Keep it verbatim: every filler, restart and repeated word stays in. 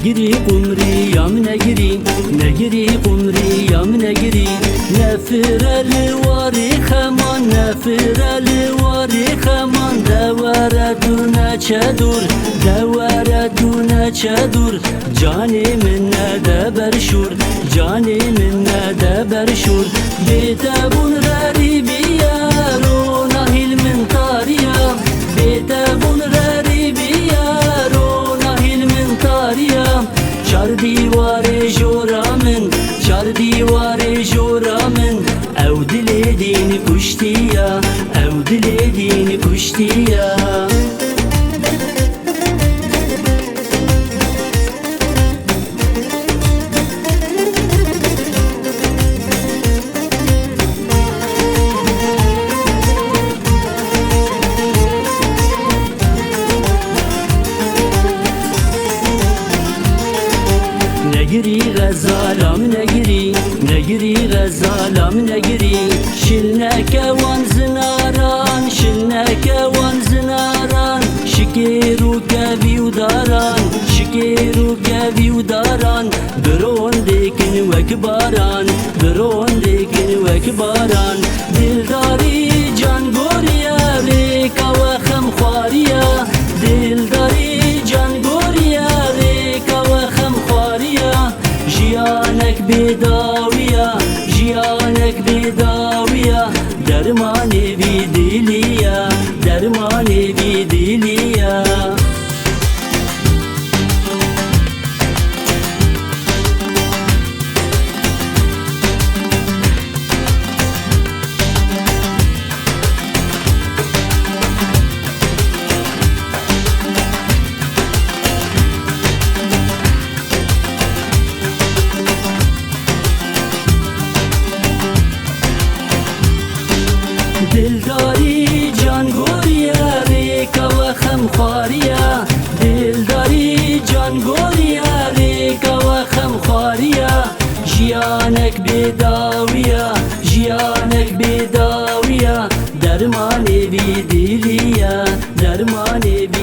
Negirî qumrîya min negirî, negirî qumrîya min negirî. Nefire li warê xeman, nefire li warê xeman. De were tu neçe dûr, de were tu neçe dûr. Canê min nede ber şûr, canê min nede ber şûr. Bê te bûn rerî bîye, rona hîl min tariye. Bê te bûn rerî bîye, rona hîl min tariye. Çar dîwarê jora min, çar dîwarê jora min. Ew dilê dîn kuştiye, ew dilê dîn kuştiye. Negirî xezala min negirî, negirî xezala min negirî. Şil neke wan zinaran, şil neke wan zinaran. Şikêr û kevî û daran, şikêr û kevî û daran. Bi rondêkin wek baran, bi rondêkin wek baran. Dildarî can goriya, rêka we xem xwariya. Dildarî can goriya, rêka we xem xwariya. Jiyanek bêdawiya, jiyanek bêdawiya. Dermanê vî diliya, dermanê vî diliya. Dildarî can goriya, rêka we xem xwariya. Dildarî can goriya, rêka we xem xwariya. Jiyanek bêdawiya, jiyanek bêdawiya. Dermanê vî diliya, dermanê vî